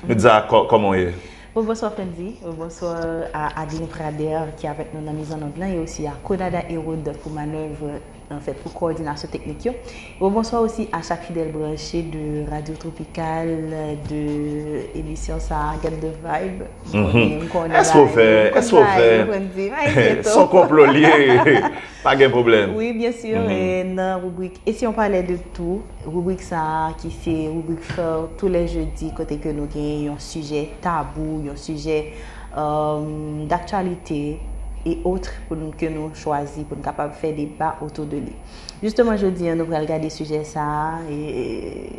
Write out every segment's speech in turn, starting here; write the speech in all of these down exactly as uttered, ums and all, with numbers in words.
Nudza, kòman w ye? Bon, bonswa Fendy, bonswa a Adeline Prader ki avèk nou nan mizannonn lan e osi a Konada Herod pou manèv, anfèt, pou kowòdinasyon teknik yo. Bon, bonswa osi a chak fidèl branche de Radio Tropical, de emisyon sa a, Get the Vibe. Èske w fè, èske w fè son konplo l ye? Pa gen pwoblèm. Wi, byen si, e nan ribrik E si on parlait de tout, ribrik sa a ki se ribrik fè tou lè jedi kote ke nou gen yon sijè tabou, yon sijè um, d'actualité et autres pou nou, ke nou chwazi pou nou kapab fè deba otou de li. Jisteman, jodi a, nou pral gade sijè sa a e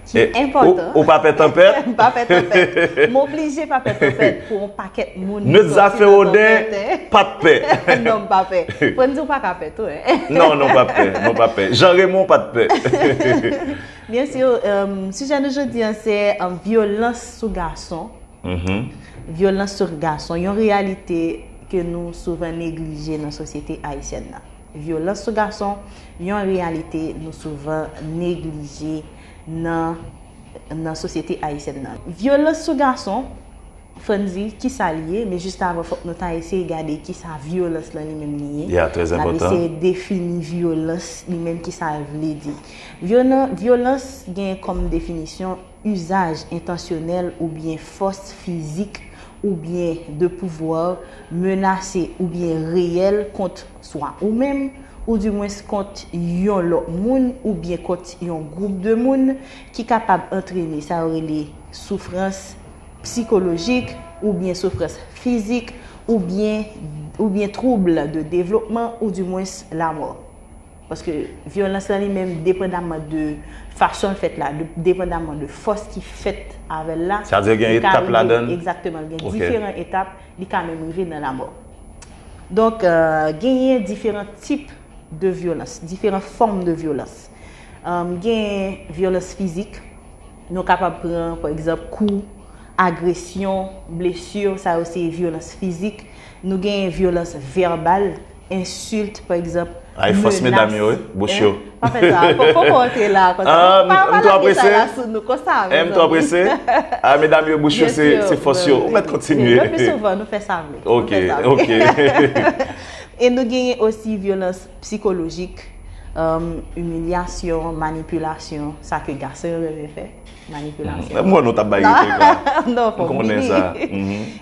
ki enpòtan. Ou pa pè tanpèt? M pa pè tanpèt. M oblije pa pè tanpèt pou yon pakèt moun. Nudza Feroden pa t pè. Non, m pa pè. Fendy, ou pa ka pè tou, en. Non, non, pa pè. Non, pa pè. Jean Raymond pa t pè. Byen si, um, sijè nou jodi a se um, vyolans sou gason. Vyolans sou gason, yon reyalite ke nou souvan neglije nan sosyete ayisyèn nan. Vyolans sou gason, yon reyalite nou souvan neglije nan, nan sosyete ayisyèn nan. Vyolans sou gason, Fendy, ki sa l ye, men jis avan fòk nou ta eseye gade ki sa vyolans lan li menm li ye. N ap eseye defini vyolans li menm ki sa l vle di. Vyolans, vyolans gen kòm definisyon izaj entansyonèl oubyen fòs fizik oubyen de pouvwa menase oubyen reyèl kont swa ou menm, oudimwens kont yon lòt moun oubyen kont yon gwoup de moun ki kapab antrene sa yo rele soufrans sikolojik oubyen soufrans fizik oubyen, oubyen twoub de devlopman oudimwens lamò. Paske vyolans lan li menm, depandaman de fason l fèt la, depandaman de fòs ki fèt avè l la, sa vle di gen etap ladan l? Egzakteman, gen diferan etap, li ka menm rive nan lamò. Donk, euh, genyen diferan tip de vyolans, diferan fòm de vyolans. Um, gen vyolans fizik, nou kapab pran, pa egzanp, kou, agresyon, blesi, sa yo se vyolans fizik. Nou gen vyolans vèbal, ensilt, pa egzanp. Ay, fòs medam yo, wi, bouch yo. Pa fè sa, fòk ou antre la konsa. Pa pale sa la sou nou konsa. M twò prese. A, medam yo, bouch yo, se fòs yo. Ou mèt kontinye. Le pli souvan, nou fè sa vle. Ok, ok. E nou genyen osi vyolans sikolojik, imilyasyon, manipilasyon, sa ke gason yo renmen fè, manipilasyon. M wè nou t ap bay replik la. Non, fòk m konnen sa.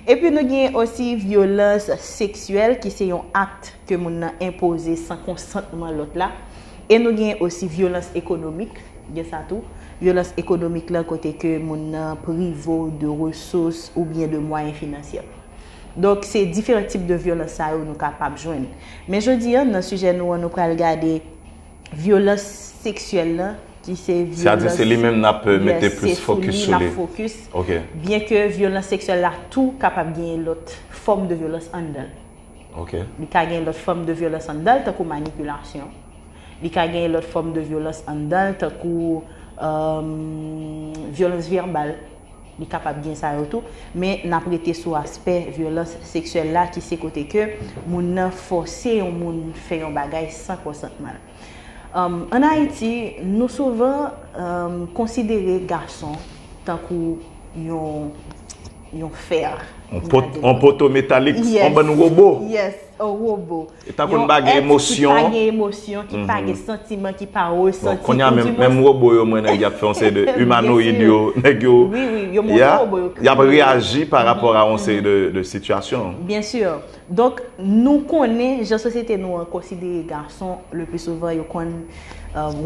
Epi nou genyen osi vyolans seksyèl ki se yon akt ke moun nan enpoze san konsantman lòt la. E nou genyen osi vyolans ekonomik, gen sa tou. Vyolans ekonomik la kote ke moun nan prive w de resous oubyen de mwayen finansyè. Donk, se diferan tip de vyolans sa yo nou kapab jwenn. Men jodi a, nan sijè nou an, nou pral gade vyolans seksyèl lan, ki se vyolans. Se a di se li menm n ap mete plis fokis sou li. Byenke vyolans seksyèl la tou kapab genyen lòt fòm de vyolans anndan l. Li ka genyen lòt fòm de vyolans anndan l, tankou manipilasyon. Li ka genyen lòt fòm de vyolans anndan l, tankou vyolans vèbal. Li kapab gen sa yo tou, men n ap rete sou aspè vyolans seksyèl la ki se kote ke moun nan fòse yon moun fè yon bagay san konsantman l. Ann Ayiti, nou souvan konsidere gason tankou yon yon fè. Yon poto metalik, yon bann wobo. Yes, yon wobo. E tankou n pa gen emosyon. Ki pa gen emosyon, ki pa gen santiman, ki pa resanti. Bon, kounye a menm, menm wobo yo, mwen, nèg y ap fè yon seri de imanoyid yo, nèg yo. Wi, wi, yo montre wobo yo. Y ap reyaji pa rapò a yon seri de, de sitiyasyon. Byen si. Donk, nou konnen jan sosyete nou an konsidere gason, le pli souvan, yo konn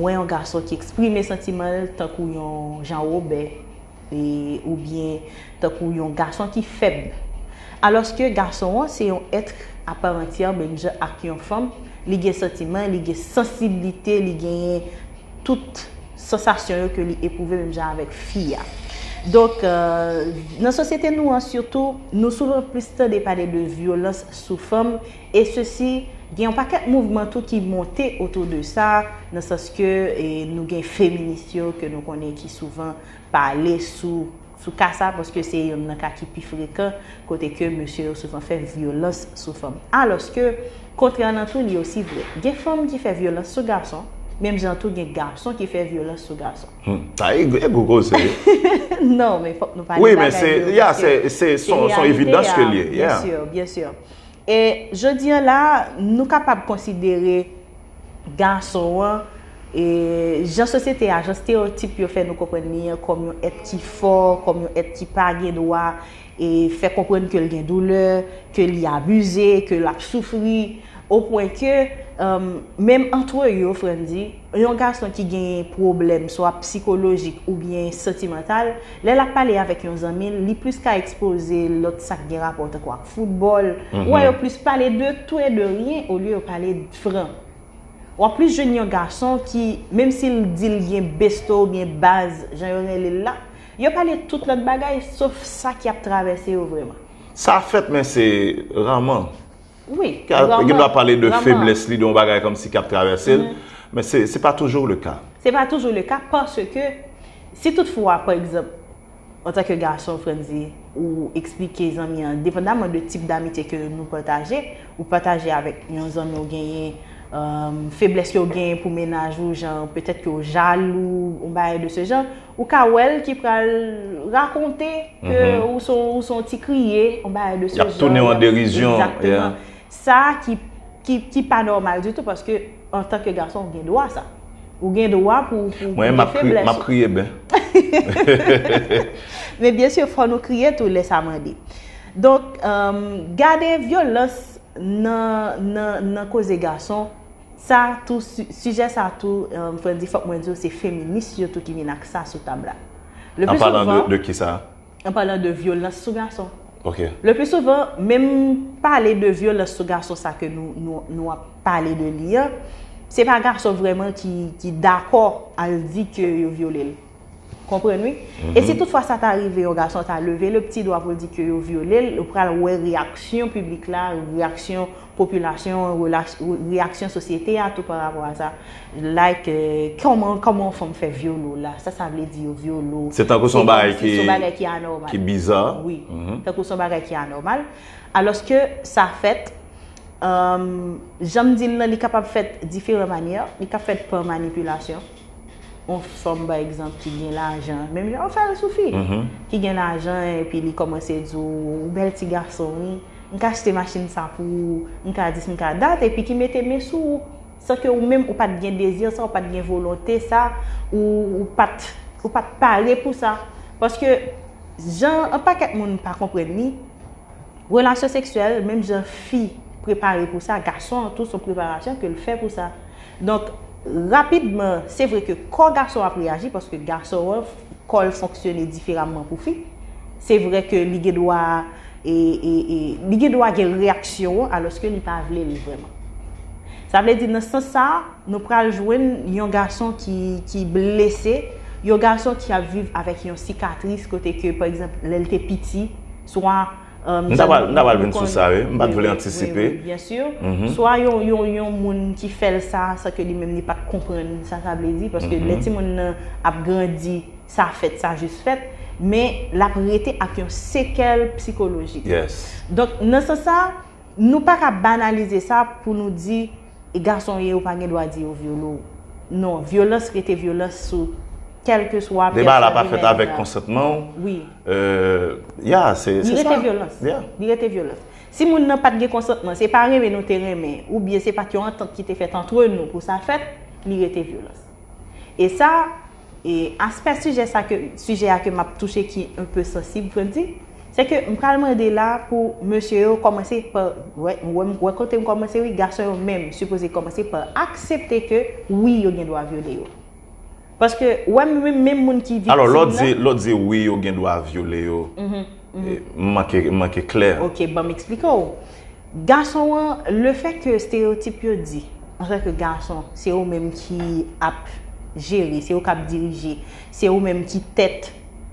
wè yon gason ki eksprime santiman l tankou yon Jan Wobè, oubyen tankou yon gason ki fèb. Alòske gason an se yon èt aparantyè, menm jan ak yon fanm, li gen santiman, li gen sansiblite, li genyen tout sansasyon yo ke li epwouve menm jan avèk fi a. Donk, nan sosyete nou an sitou, nou souvan plis tande pale de vyolans sou fanm, e sesi, gen yon pakèt mouvman tou ki monte otou de sa, nan sans ke nou gen feminis yo ke nou konnen ki souvan pale sou, sou ka sa, paske se youn nan ka ki pi frekan, kote ke mesye yo souvan fè vyolans sou fanm. Alòske, kontrè nan tou, li osi vre. Gen fanm ki fè vyolans sou gason, Menm jan tou gen gason ki fè vyolans sou gason. Hmm, sa e gwo koze. Non, men fòk nou pale bagay yo. Wi, men se, ya, se, se son, son evidans ke li ye. Byen si, byen si. E jodi a la, nou kapab konsidere gason an, e jan sosyete a, jan esteyotip yo fè nou konprann li an kòm yon èt ki fò, kòm yon èt ki pa gen dwa, e fè konprann ke l gen doulè, ke li abize, ke l ap soufri, opwen ke, um, menm antre yo, Frandy, yon gason ki gen pwoblèm swa sikolojik oubyen santimantal, lè l ap pale avèk yon zanmi l, li plis ka ekspoze lòt sa k gen rapò tankou ak foutbòl, ou wè yo plis pale de tout e de rien olye yo pale fran. W ap plis jwenn yon gason ki, menm si l di l gen besto oubyen baz, jan yo rele l la, yo pale tout lòt bagay, sof sa ki ap travèse yo vrèman. Sa fèt, men se raman. Wi, raman. Gen dwa pale de feblès li, de yon bagay kòmsi k ap travèse l, men se, se pa toujou le ka. Se pa toujou le ka, paske si toutfwa, pa egzanp, antanke gason, Frandy, ou eksplike zanmi an, depandaman de tip damitye ke nou pataje, ou pataje avèk yon zanmi w genyen, um, feblès ke w genyen pou mennaj ou, jan petèt ke w jalou, yon bagay de se jan, ou ka wè l ki pral rakonte ke ou se, ou se yon ti kriye, yon bagay de se jan. Y ap tounen w an derizyon. Egzakteman. Sa ki, ki, ki pa nòmal ditou, paske antanke gason, ou gen dwa sa. Ou gen dwa pou, pou, pou gen feblès ou. Mwen, m ap kriye ben. Men byen si, fò nou kriye tou lè sa mande. Donk, um, gade vyolans nan, nan, nan koze gason, sa tou, sijè sa tou, um, Frandy, fòk mwen di w, se feminis yo tou ki vin ak sa sou tab la. Le pli souvan. An palan de, de ki sa? An palan de vyolans sou gason. Ok. Le pli souvan, menm pale de vyolans sou gason sa ke nou, nou, nou ap pale de li an, se pa gason vrèman ki, ki dakò al di ke yo vyole l. Konprann wi? E si toutfwa sa ta rive, yon gason ta leve le pti dwa pou l di ke yo vyole l, ou pral wè reyaksyon piblik la, reyaksyon popilasyon, reyaksyon sosyete a tou pa rapò a sa. Like, kòman, kòman yon fanm fè vyole w la? Sa sa vle di yo vyole w? Se tankou se yon bagay ki, ki anòmal. Ki biza. Wi. Tankou se yon bagay ki anòmal. Alòske sa fèt, um, jan m di l lan, li kapab fèt diferan manyè. Li ka fèt pa manipilasyon. Yon fanm, pa egzanp, ki gen lajan, menm jan yo fè l sou fi, ki gen lajan, epi li kòmanse di w, ou bèl ti gason, wi. M ka achte machin sa pou ou, m ka dis, m ka dat, epi ki mete men sou ou, san ke ou menm ou pa t gen dezi sa, ou pa t gen volonte sa, ou, ou pa t, ou pa t pare pou sa. Paske jan yon pakèt moun pa konprann li, relasyon seksyèl, menm jan fi prepare pou sa, gason an tou se yon preparasyon ke l fè pou sa. Donk, rapidman, se vre ke kò gason ap reyaji, paske gason an, kò l fonksyone diferaman pou fi. Se vre ke li gen dwa, e, e, e, li gen dwa gen reyaksyon an, alòske li pa vle l vrèman. Sa vle di, nan sans sa a, nou pral jwenn yon gason ki, ki blese, yon gason ki ap viv avèk yon sikatris kote ke, pa egzanp, lè l te piti, swa, um, m ta pral, m ta pral vin sou sa, wi. M pa t vle antisipe. Wi, wi, byen si. Swa yon, yon, yon moun ki fè l sa, san ke li menm li pa t konprann sa sa vle di, paske lè timoun nan ap grandi, sa fèt, sa jis fèt, men l ap rete ak yon sekèl sikolojik. Donk, nan sans sa, nou pa ka banalize sa pou nou di, e gason ye, ou pa gen dwa di yo vyole w. Non, vyolans rete vyolans sou kèlkeswa pèsonalite. Deba la pa fèt avèk konsantman w. Wi. Euh, ya, se, se sa. Li rete vyolans. Li rete vyolans. Si moun nan pa t gen konsantman, se pa renmen nou te renmen, oubyen se pa t yon antant ki te fèt antre nou pou sa fèt, li rete vyolans. E sa, e aspè sijè sa ke, sijè a ke m ap touche ki un peu sansib, Frandy, se ke m pral mande la pou mesye yo kòmanse pa, wè, wè, wè kote m kòmanse, wi, gason yo menm sipoze kòmanse pa aksepte ke, wi, yo gen dwa vyole yo. Paske, wè, menm, menm moun ki viktim nan. Alò, lè w di, lè w di wi, yo gen dwa vyole yo, e, m manke, m manke klè. Ok, ban m eksplike w. Gason an, lefètke esteyotip yo di, antanke gason, se ou menm ki ap jere, se ou k ap dirije, se ou menm ki tèt,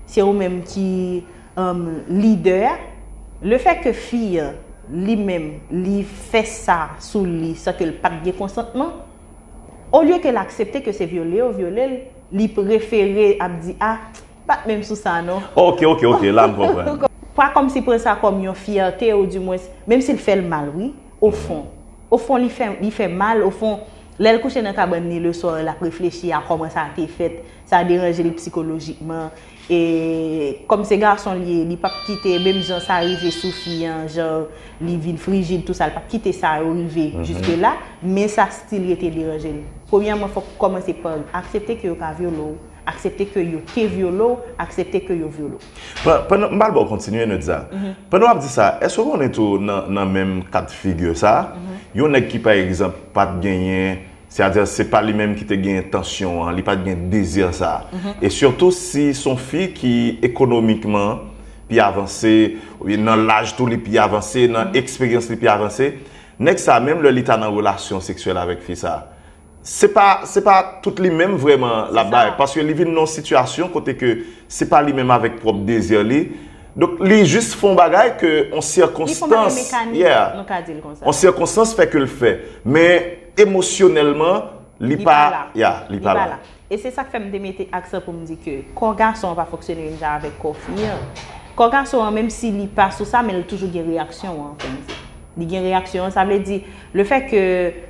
se ou menm ki, um, lidè a, lefètke fi an, li menm, li fè sa sou li san ke l pa t gen konsantman, olye ke l aksepte ke se vyole yo vyole l, li prefere ap di, a, pa t menm sou sa non. Ok, ok, ok, la m konprann. Pa kòmsi pran sa kòm yon fyète, oudimwens, menm si l fè l mal, wi, ofon. Ofon, li fè, li fè mal, ofon, Lè l kouche nan kabann li leswa, l ap reflechi a kòman sa te fèt, sa deranje l psikolojikman. E kòm se gason l ye, li p ap kite, menm jan sa rive sou fi an, jan li vin frijid, tou sa, l p ap kite sa yo rive jiske la, men sa still rete deranje l. Premyèman, fòk ou kòmanse pa aksepte ke yo ka vyole w, aksepte ke yo te vyole w, aksepte ke yo vyole w. Pandan m pral ba w kontinye, Nedza. Pandan w ap di sa, èske w konnen tou nan, nan menm kad figi sa, yon nèg ki, pa egzanp, pa t genyen, sètadi, se pa li menm ki te gen entansyon an, li pa t gen dezi sa. E sitou si s on fi ki ekonomikman pi avanse, oubyen nan laj tou li pi avanse, nan eksperyans li pi avanse, nèg sa, menm lè li ta nan relasyon seksyèl avèk fi sa, se pa, se pa tout li menm vrèman l ap bay, paske li vin nan yon sitiyasyon kote ke se pa li menm avèk pwòp dezi li. Donk, li jis fè yon bagay ke yon sikonstans, yeah, yon sikonstans fè ke l fè. Men, emosyonèlman, li pa, yeah, li pa la. E se sa k fè m te mete aksan pou m di ke kò gason an pa fonksyone menm jan avèk kò fi an. Kò gason an, menm si li pa sou sa, men l toujou gen reyaksyon an, fè m di. Li gen reyaksyon an, sa vle di, lefètke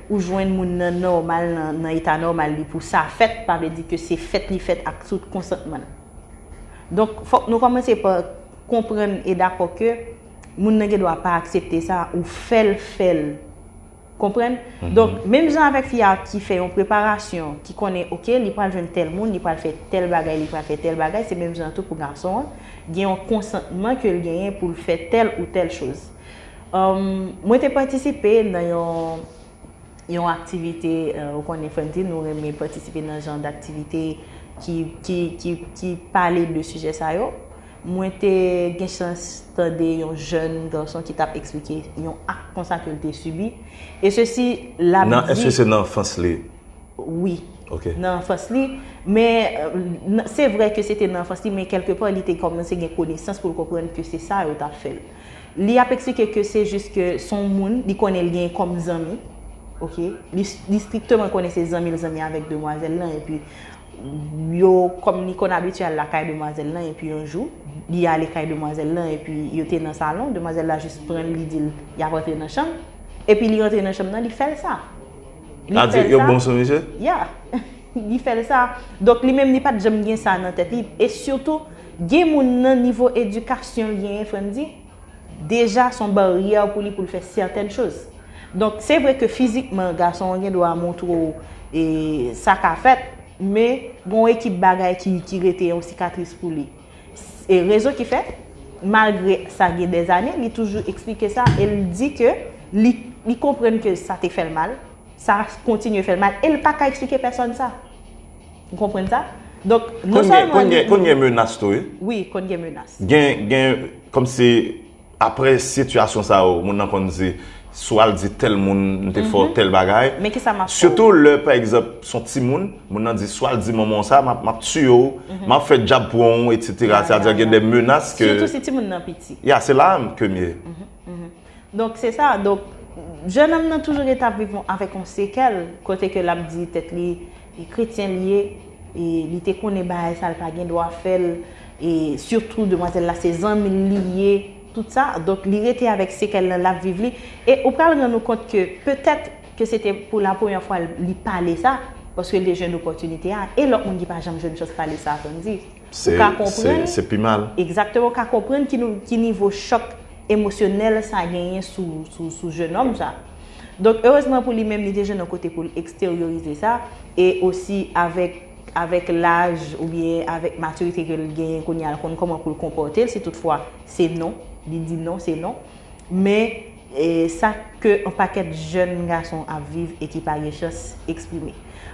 ou jwenn moun nan nòmal, nan, nan eta nòmal li pou sa fèt, pa vle di ke se fèt li fèt ak tout konsantman l. Donk, fòk nou kòmanse pa konprann e dakò ke moun nan gen dwa pa aksepte sa, ou fè l fè l. Konprann? Donk, menm jan avèk fi a ki fè yon preparasyon, ki konnen, oke, li pral jwenn tèl moun, li pral fè tèl bagay, li pral fè tèl bagay, se menm jan tou pou gason an. Gen yon konsantman ke l genyen pou l fè tèl ou tèl choz. Mwen te patisipe nan yon, yon aktivite, ou konnen, Frandy, nou renmen patisipe nan jan daktivite ki, ki, ki, ki pale de sijè sa yo. Mwen te gen chans tande yon jèn gason ki t ap eksplike yon ak konsa ke l te sibi. E sesi l ap di. Èske se nan anfans li? Wi. Nan anfans li. Men, se vre ke se te nan anfans li, men kèlkepa, li te kòmanse gen konesans pou l konprann ke se sa yo t ap fè l. Li ap eksplike ke se jis ke se yon moun, li konnen l gen kòm zanmi. Oke? Li, li strikteman konnen se zanmi l zanmi avèk demwazèl lan, epi yo, kòm li konn abitye al lakay demwazèl lan, epi yon jou, li ale kay demwazèl lan, epi yo te nan salon, demwazèl la jis pran l, li di l y ap rantre nan chanm, epi li rantre nan chanm nan, li fè l sa. Li fè l sa. Yo bon sou misye? Ya. Li fè l sa. Donk, li menm, li pa t janm gen sa nan tèt li. E sitou, gen moun nan nivo edikasyon l genyen, Frandy, deja se yon baryè pou li pou l fè sètèn choz. Donk, se vre ke fizikman, gason an gen dwa montre w e sa ka fèt, men gen yon ekip bagay ki, ki rete yon sikatris pou li. E rezon ki fè, malgre sa gen dèzane, li toujou eksplike sa e l di ke li, li konprann ke sa te fè l mal, sa kontinye fè l mal e l pa ka eksplike pèsòn sa. Ou konprann sa? Donk, non sèlman li. Konn gen menas tou, wi. Wi, konn gen menas. Gen, gen, kòmsi, apre sitiyasyon sa yo, moun nan konn di, swa l di tèl moun, m te fè w tèl bagay. Men kisa m ap fè w? Sitou lè, pa egzanp, s on timoun, moun nan di, swa l di manman w sa, m ap, m ap tiye w, m ap fè djab pran w, etsetera. Sètadi gen de menas ke. Sitou si timoun nan piti. Ya, se la ke m ye. Donk, se sa. Donk, jennonm nan toujou rete ap viv avèk yon sekèl, kote ke l ap di tèt li, e kretyen l ye, e li te konnen bagay sa, l pa gen dwa fè l, e sitou demwazèl la, se zanmi l li ye, tout sa. Donk, li rete avèk sekèl lan, l ap viv li. E ou pral rann ou kont ke petèt ke se te pou la premyè fwa li pale sa, paske l te jwenn opòtinite a, e lòt moun ki pa janm jwenn chans pale sa, Frandy. Ou ka konprann. Se, se pi mal. Egzakteman, ou ka konprann ki, ki nivo chòk emosyonèl sa genyen sou, sou, sou jennonm sa. Donk, erezman pou li menm, li te jwenn yon kote pou l eksteryorize sa, e osi avèk, avèk laj oubyen avèk matirite ke l genyen kounye a, l konn kòman pou l konpòte l, si toutfwa se non, li di non, se non. Men, e, sa ke yon pakèt jèn gason ap viv e ki pa gen chans eksprime.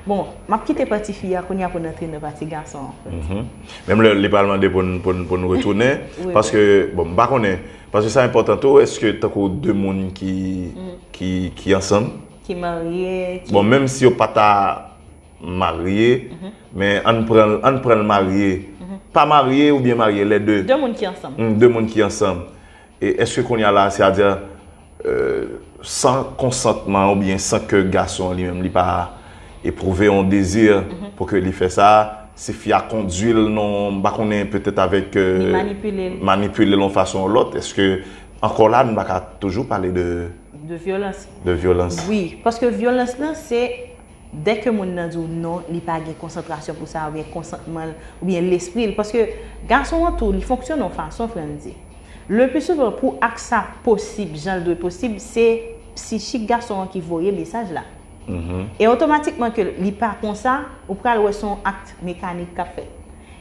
Bon, m ap kite pati fi a kounye a pou n antre nan pati gason an. Menm lè li pral mande pou n, pou n, pou n retounen, paske, bon, m pa konnen, paske sa enpòtan tou, èske tankou de moun ki, ki, ki ansanm? Ki marye, ki. Bon, menm si yo pa ta marye, men ann pran, ann pran l marye. Pa marye oubyen marye, lè de. De moun ki ansanm. De moun ki ansanm. E èske kounye a la, sètadi, san konsantman oubyen san ke gason an li menm li pa epwouve yon dezi pou ke li fè sa, si fi a kondui l nan, m pa konnen, petèt avèk, manipile l yon fason ou lòt, èske ankò la, nou pa ka toujou pale de. De vyolans. De vyolans. Wi, paske vyolans lan, se Dèke moun nan di w non, li pa gen konsantrasyon pou sa, oubyen konsantman l, oubyen lespri l. Paske gason an tou, li fonksyone yon fason, Frandzi. Le pli souvan, pou ak sa posib, jan l dwe posib, se psichik gason an ki voye mesaj la. E otomatikman ke li pa konsa, ou pral wè se yon ak mekanik k ap fèt.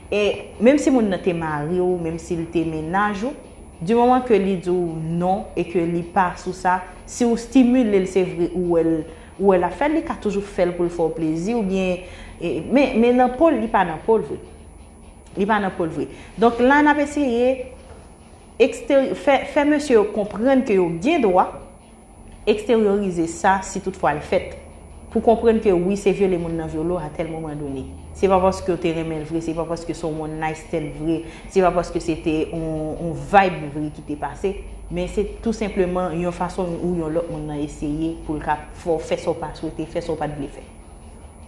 E menm si moun nan te mari w, menm si l te mennaj ou, di moman ke li di w non e ke li pa sou sa, si w stimile l, se vre, ou wè l, ou wè l ap fè l, li ka toujou fè l pou l fè w plezi, oubyen, e, men, men nan po l, li pa nan po l vre. Li pa nan po l vre. Donk la, n ap eseye eksteri-, fè, fè mesye yo konprann ke yo gen dwa eksteryorize sa si toutfwa l fèt. Pou konprann ke wi, se vyole moun nan vyole w a tèl moman done. Se pa paske w te renmen l vre, se pa paske se yon one night stand vre, se pa paske se te yon, yon vibe vre ki te pase, men se tou senpleman yon fason ou yon lòt moun nan eseye pou l ka fè w fè sa w pa swete, fè sa w pa t vle fè.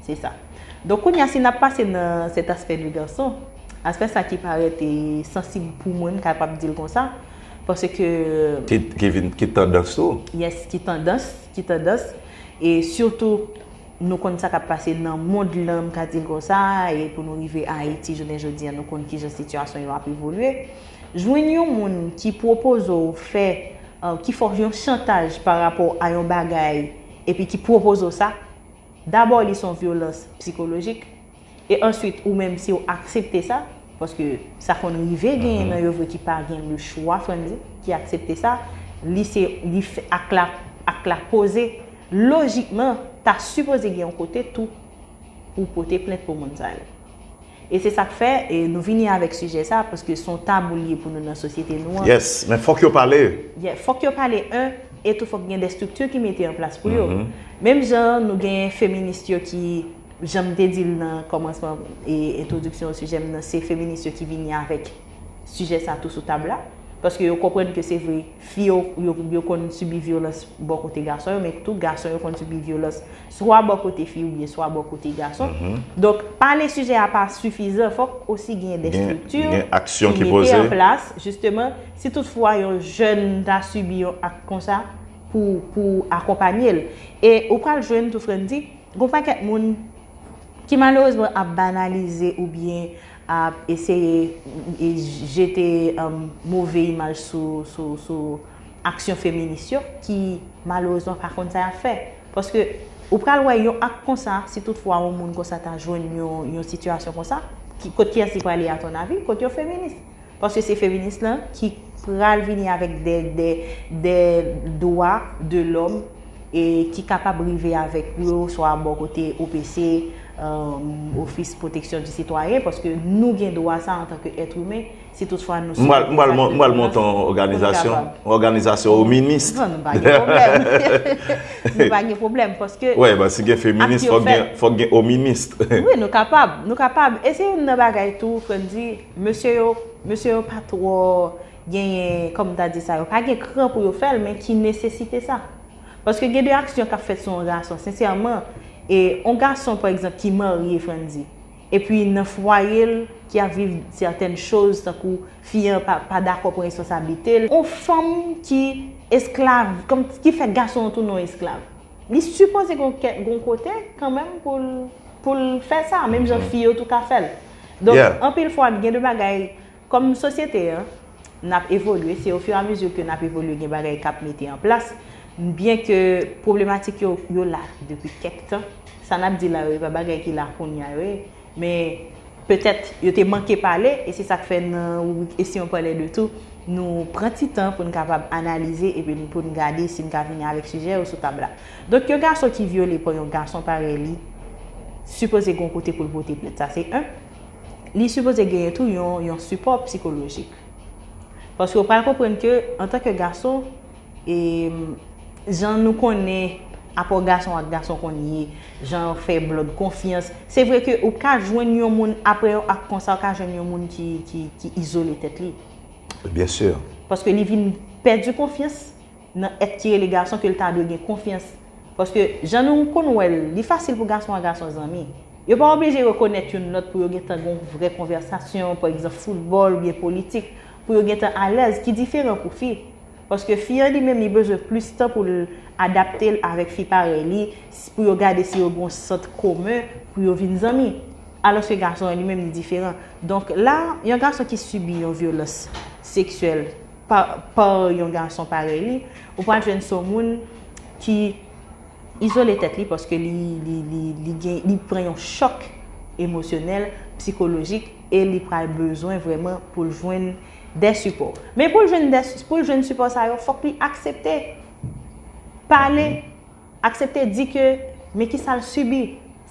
Se sa. Donk, kounye a, si n ap pase nan sèt aspè de gason, aspè sa ki parèt e sansib pou mwen, m kapab di l konsa, paske Ki, ki vin, ki tandans tou? Yes, ki tandans, ki tandans. E sitou, nou konn sa k ap pase nan mond lan, m ka di l konsa, e pou nou rive Ayiti, jounen jodi a, nou konn kijan sitiyasyon yo ap evolye. Jwenn yon moun ki pwopoze w fè, uh, ki fè w yon chantaj pa rapò a yon bagay, epi ki pwopoze w sa, dabò, li se yon vyolans sikolojik. E answit, ou menm, si w aksepte sa, paske sa konn rive genyen nan yo vre ki pa gen le chwa, Frandzi, ki aksepte sa, li se, li fè ak la, ak la poze, lojikman, ta sipoze gen yon kote tou pou pote plent pou moun sa yo. E se sa k fè, e nou vini avèk sijè sa, paske se yon tabou l ye pou nou nan sosyete nou an. Yes, men fòk yo pale. Yeah, fòk yo pale, en, e tou fòk gen de estrikti ki mete an plas pou yo. Menm jan nou gen feminis yo ki, jan m te di l nan kòmansman e entwodiksyon sijè m nan, se feminis yo ki vini avèk sijè sa tou sou tab la. Paske yo konprann ke se vre, fi yo, yo, yo konn sibi vyolans bò kote gason yo, men tou gason yo konn sibi vyolans swa bò kote fi oubyen swa bò kote gason. Donk, pale sijè a pa sifizan, fòk osi gen de estrikti ki mete an plas, jisteman, si toutfwa yon jèn ta sibi yon ak konsa, pou, pou akonpanye l. E ou pral jwenn tou, Frandzi, gon pakèt moun ki malerezman ap banalize oubyen ap eseye e jete, um, move imaj sou, sou, sou aksyon feminis yo, ki malerezman pa konn sa y ap fè. Paske ou pral wè yon ak konsa, si toutfwa yon moun konsa ta jwenn yon, yon sitiyasyon konsa, ki, kot kiyès li prale, à ton avis? Kot yon feminis. Paske se feminis lan ki pral vini avèk de, de, de dwa de lòm e ki kapab rive avèk yo, swa bò kote O P C, um, Office Protection du Citoyen, paske nou gen dwa sa antanke èt imen, si toutfwa nou... M pral, m pral, m pral monte yon òganizasyon, yon òganizasyon ominis. Non, nou pa gen pwoblèm. Nou pa gen pwoblèm, paske... Wè, si gen feminis, fòk gen, fòk gen ominis. Wi, nou kapab, nou kapab. E se youn nan bagay tou, Frandzi, mesye yo, mesye yo pa twò genyen, kòm m ta di sa, yo pa gen kran pou yo fè l, men ki nesesite sa. Paske gen de aksyon k ap fèt sou yon gason, sensèman, e yon gason, pa egzanp, ki marye, Frandzi, epi nan fwaye l, ki ap viv sètèn choz, tankou fi an pa, pa dakò pran responsablite l, yon fanm ki esklav, kòm, ki fè gason an tounen yon esklav. Li sipoze gon kè, gon kote kanmenm pou l, pou l fè sa, menm jan fi yo tou ka fè l. Donk, anpil fwa, gen de bagay, kòm sosyete an, n ap evolye, se ofiramezu ke n ap evolye, gen bagay k ap mete an plas, byen ke pwoblematik yo, yo la depi kèk tan. Sa n ap di la yo, e pa bagay ki la kounye a yo ye, men petèt yo te manke pale, e se sa k fè nan ribrik E si on parlait de tout, nou pran ti tan pou n kapab analize epi n, pou n gade si n ka vini avèk sijè yo sou tab la. Donk, yon gason ki vyole pa yon gason parèy li, sipoze gen yon kote pou l pote plent. Sa se en. Li sipoze genyen tou yon, yon sipò sikolojik. Paske w pral konprann ke, antanke gason, e, jan nou konnen apò gason ak gason konn ye, jan yo fè blòd konfyans. Se vre ke ou ka jwenn yon moun, apre yon ak konsa, ou ka jwenn yon moun ki, ki, ki izole tèt li. Byen si. Paske li vin pèdi konfyans nan èt ki rele gason, ke l ta dwe gen konfyans. Paske, jan nou konn wè l, li fasil pou gason ak gason zanmi. Yo pa oblije rekonèt youn lòt pou yo gentan gen yon vrè konvèsasyon, pa egzanp, foutbòl oubyen politik, pou yo gentan alèz, ki diferan pou fi. Paske fi an li menm, li bezwen plis tan pou l adapte l avèk fi parèy li, s- pou yo gade si yo gen yon sant komen, pou yo vin zanmi. Alòske gason an li menm, li diferan. Donk la, yon gason ki sibi yon vyolans seksyèl pa, pa yon gason parèy li, ou pral jwenn se yon moun ki izole tèt li paske li, li, li, li, gen, li pran yon chòk emosyonèl, sikolojik, e li pral bezwen vrèman pou l jwenn de sipò. Men pou l jwenn, de, pou l jwenn sipò sa yo, fòk li aksepte pale, aksepte di ke, men ki sa l sibi,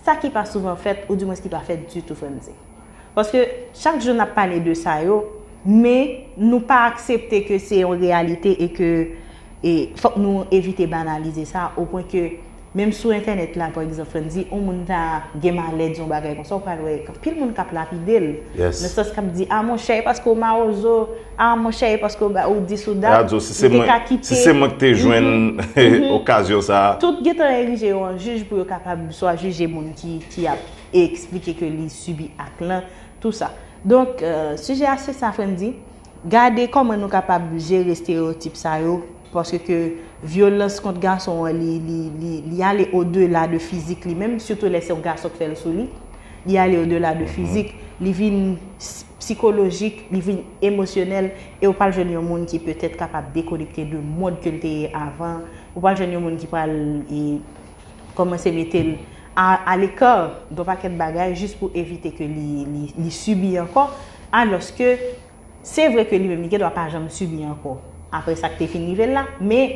sa ki pa souvan fèt, oudimwens ki pa fèt ditou, frè m di. Paske chak jou n ap pale de sa yo, men nou pa aksepte ke se yon reyalite e ke e fòk nou evite banalize sa, o pwen ke menm sou entènèt la, pa egzanp, Frandy, yon moun ta gen malè di yon bagay konsa, ou pral wè anpil moun k ap lapide l. Nan sans k ap di, a monchè, e paske w mawozo, a monchè, e paske w ba- ou dis ou dat, ou te ka kite. Si se mwen ki te jwenn okazyon sa a. Tout gentan erije yo an jij pou yo kapab swa jije moun ki, ki ap eksplike ke li sibi ak lan, tou sa. Donk, euh, sijè a se sa, Frandy. Gade kòman nou kapab jere estereyotip sa yo, paske ke vyolans kont gason an, li, li, li, li ale odela de fizik li menm, sitou lè se yon gason k fè l sou li. Li ale odela de fizik, li vin s- sikolojik, li vin emosyonèl, e ou pral jwenn yon moun ki petèt kapab dekonekte de mond ke l te ye avan. Ou pral jwenn yon moun ki pral e, kòmanse mete l a, aleka de yon pakèt bagay jis pou evite ke li, li, li sibi ankò. Alòske, se vre ke li menm, li gendwa pa janm sibi ankò apre sa k te fin rive l la, men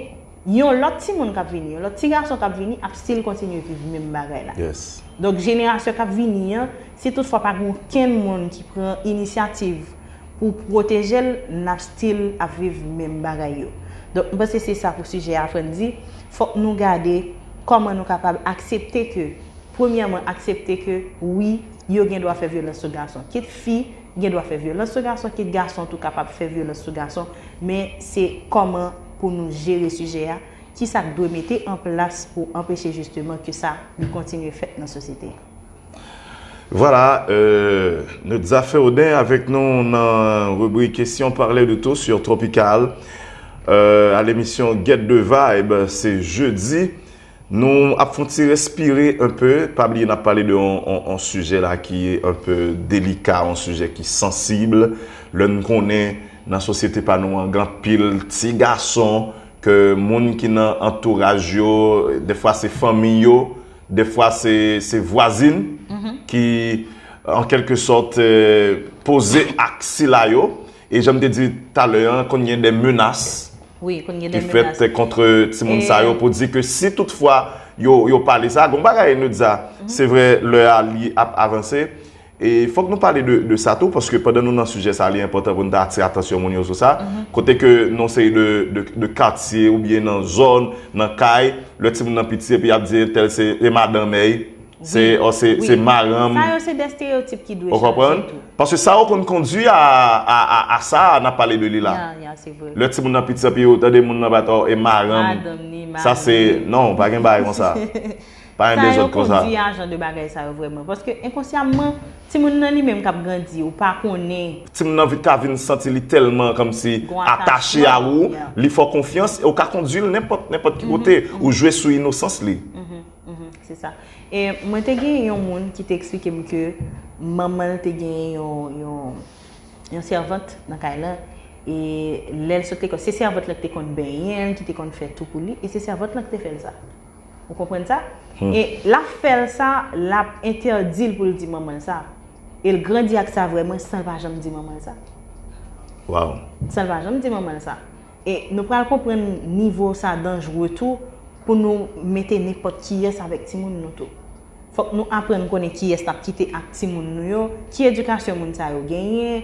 yon lòt timoun k ap vini, yon lòt ti gason k ap vini, ap still kontinye viv menm bagay la. Donk, jenerasyon k ap vini an, si toutfwa pa gen okenn moun ki pran inisyativ pou pwoteje l, n ap still ap viv menm bagay yo. Donk, m panse se sa pou sijè a, Frandy. Fòk nou gade kòman nou kapab aksepte ke, premyèman, aksepte ke, wi, yo gen dwa fè vyolans sou gason. Kit fi gen dwa fè vyolans sou gason, kit gason tou kapab fè vyolans sou gason, men se kòman pou nou jere sijè a, kisa k dwe mete an plas pou anpeche jisteman ke sa li kontinye fèt nan sosyete a. Vwala, euh, Neudza Fhéaudin avèk nou nan ribrik Question Parler de Tout sur Tropical. Euh, a lemisyon Get the Vibe, se jedi. Nou ap fè yon ti respire enpe. Pa bliye n ap pale de yon, yon, yon sijè la ki enpe delika, yon sijè ki sansib. Lè n konnen nan sosyete pa nou an, gen anpil ti gason ke moun ki nan antouraj yo, defwa se fanmi yo, defwa se, se vwazin ki, an kèlke sòt, eh, poze ak sila yo. E jan m te di talè an, konn gen de menas ki fèt kont timoun sa yo pou di ke si toutfwa yo, yo pale sa, gon bagay nou di sa, se vre lè a li ap avanse. E fòk nou pale de, de sa tou, paske pandan nou nan sijè sa, li enpòtan pou nou ta atire atansyon moun yo sou sa. Kote ke nan seri de, de, de katye oubyen nan zòn, nan kay, lè timoun nan piti epi y ap di entèl se, se madanm èy, se, o se, se maranm. Sa yo se de estereyotip ki dwe chanje tou. Paske sa yo konn kondui a, a, a, a sa a n ap pale de li la. Lè timoun nan piti epi yo tande moun nan pa ta e maranm. Sa se, non, pa gen bagay konsa. Pa gen bezwen konsa. Sa yo kondui a jan de bagay sa yo vrèman. Paske enkonsyamman, timoun nan li menm k ap grandi, ou pa konnen. Timoun nan vit ka vin santi li tèlman kòmsi atache a ou, li fè w konfyans, e ou ka kondui l nenpòt, nenpòt ki kote, ou jwe sou inosans li. Se sa. E mwen te gen yon moun ki te eksplike m ke manman l te gen yon, yon, yon sèvant nan kay lan, e lè l sot lekòl, se sèvant lan ki te konn benyen l, ki te konn fè tou pou li, e se sèvant lan ki te fè l sa. Ou konprann sa? E l ap fè l sa, l ap entèdi l pou l di manman l sa. E l grandi ak sa vrèman san l pa janm di manman l sa. San l pa janm di manman l sa. E nou pral konprann nivo sa danjre tou pou nou mete nenpòt kiyès avèk timoun nou tou. Fòk nou aprann konnen kiyès n ap kite ak timoun nou yo, ki edikasyon moun sa yo genyen,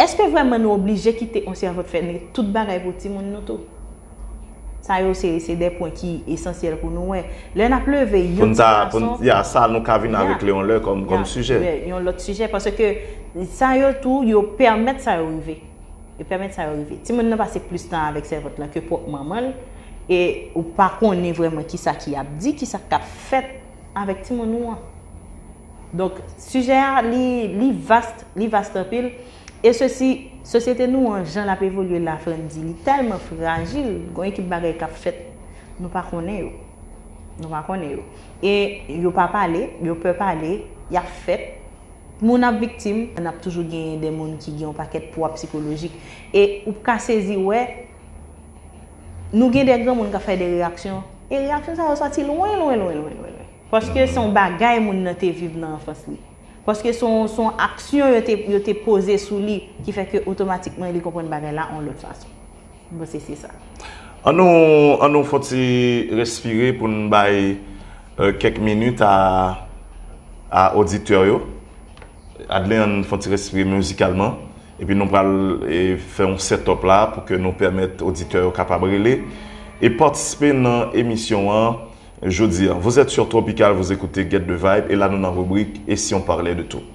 èske vrèman nou oblije kite yon sèvant fè tout bagay pou timoun nou tou? Sa yo se, se de pwen ki esansyèl pou nou wè. Lè n ap leve yon ti gason. Pou n ta, pou n, ya, sa nou ka vin arekle yon lè kòm, kòm sijè. Yon lòt sijè, paske sa yo tou, yo pèmèt sa yo rive. Yo pèmèt sa yo rive. Timoun nan pase plis tan avèk sèvant lan ke pwòp manman l, e ou pa konnen vrèman kisa ki ap di, kisa k ap fèt avèk timoun ou an. Donk, sijè a, li, li vast, li vast anpil, e sesi Sosyete nou an, jan l ap evolye la, Frandy, li tèlman frajil, gon ekip bagay k ap fèt, nou pa konnen yo. Nou pa konnen yo. E yo pa pale, yo pè pale, y ap fèt. Moun ap viktim, n ap toujou genyen de moun ki gen yon pakèt pwa psikolojik. E ou ka sezi wè, nou gen de granmoun k ap fè de reyaksyon, e reyaksyon sa yo sòti lwen, lwen, lwen, lwen, lwen, lwen. Paske se yon bagay moun nan te viv nan anfans li. Paske se yon, se yon aksyon yo te, yo te poze sou li, ki fè ke otomatikman li konprann bagay la yon lòt fason. Bon, se, se sa. An nou, an nou fon ti respire pou n bay euh, kèk minit a, a oditè yo. Adlen, an fon ti respire mizikalman. Epi nou pral e, fè yon set up la pou ke nou pèmèt oditè yo kapab rele e patisipe nan emisyon an jodi a. Vous êtes sur Tropical, vous écoutez Get the Vibe, e la nou nan ribrik E si on parlait de tout.